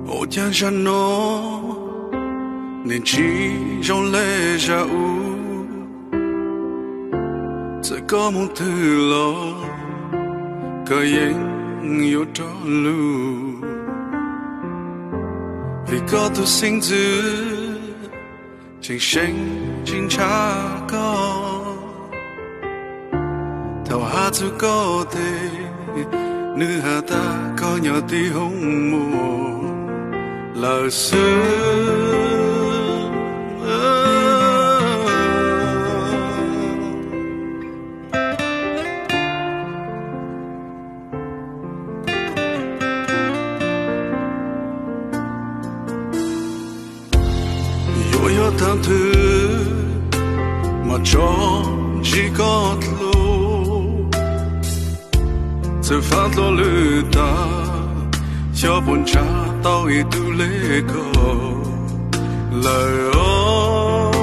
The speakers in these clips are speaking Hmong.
Ua cas zaj no nws tsis zoo li zaj ub? Txawm koj mus twg los koj yeej yuav rov lug, vim koj tus xeeb ntxwv tseem seev tsis ntshaw koj. Thaum hab txug koj tes, nwg has tas koj nyob tib hoob mum lawm xwb. Yuav yog thaum twg mas tso ntsib koj dlua, txawm fav dlua lwm tag, xyov puas ntshaw tau ib tug le koj lawm os,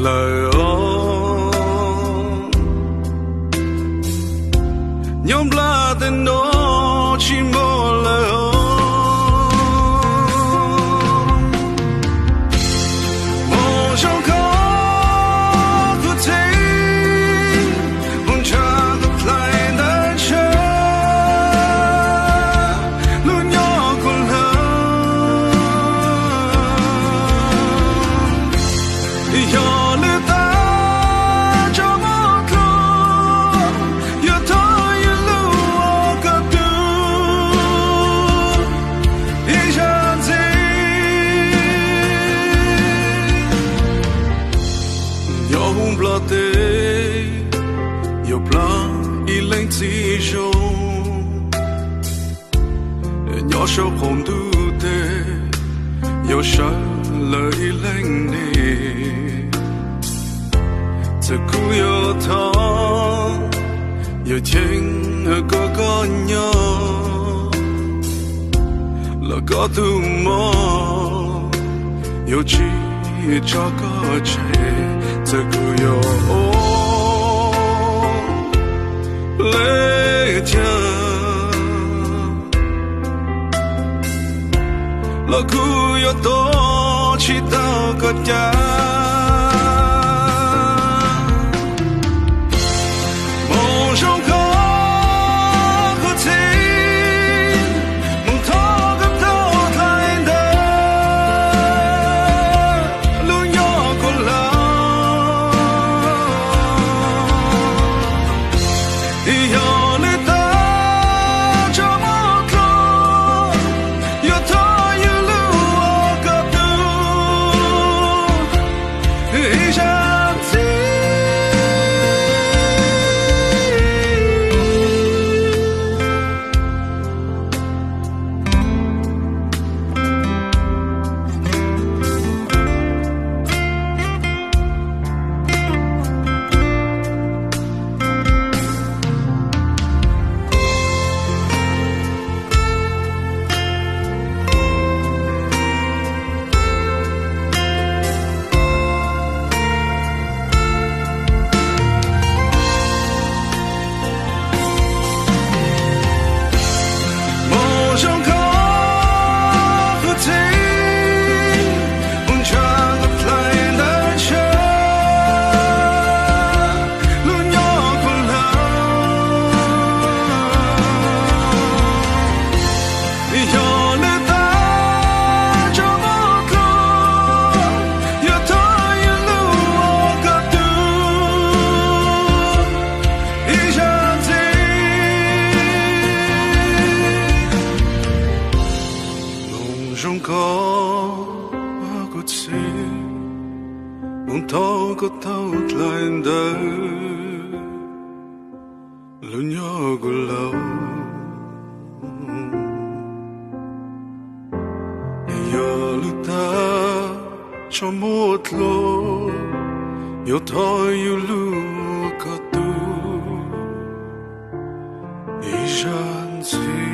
lawm os. Nyob nplaj teb no tsis muaj lawm os. Moog zoo koj kuv txheeb, moog ntshaw koj dlaim ntawv ntshaw lub nyob kuv hlawv. Yog lwm tab tso muab dlua, yuav thov yug lug ua koj tug ib zag ntxiv. Nyob huv Nplog teb, yuav plam ib leeg txiv zoo, nyob saum qaum ntuj teb, yuav sawv lawm ib leeg ne. Txawm kuv yuav thov, yuav cheem kom koj nyob, los koj tug mob yuav tsis tso koj tseg. Txawm kuv yuav ua le caag los kuv yuav tuav tsis tau koj cai. Moog zoo koj kuv txheeb, moog thov koj tug dlaim ntawv lub nyob kuv hlawv. Yog lwm tab tso muab dlua, yuav thov yug lug ua koj tug ib zag ntxiv. Moog zoo koj kuv txheeb, moog ntshaw koj dlaim ntawv ntshaw lub nyob kuv hlawv. Yog lwm tab tso muab dlua, yuav thov yug lug ua koj tug ib zag ntxiv. Moog zoo koj kuv txheeb, moog thov koj tug dlaim ntawv lub nyob kuv hlawv. Yog lwm tab tso muab dlua, yuav thov yug lug ua koj tug ib zag ntxiv.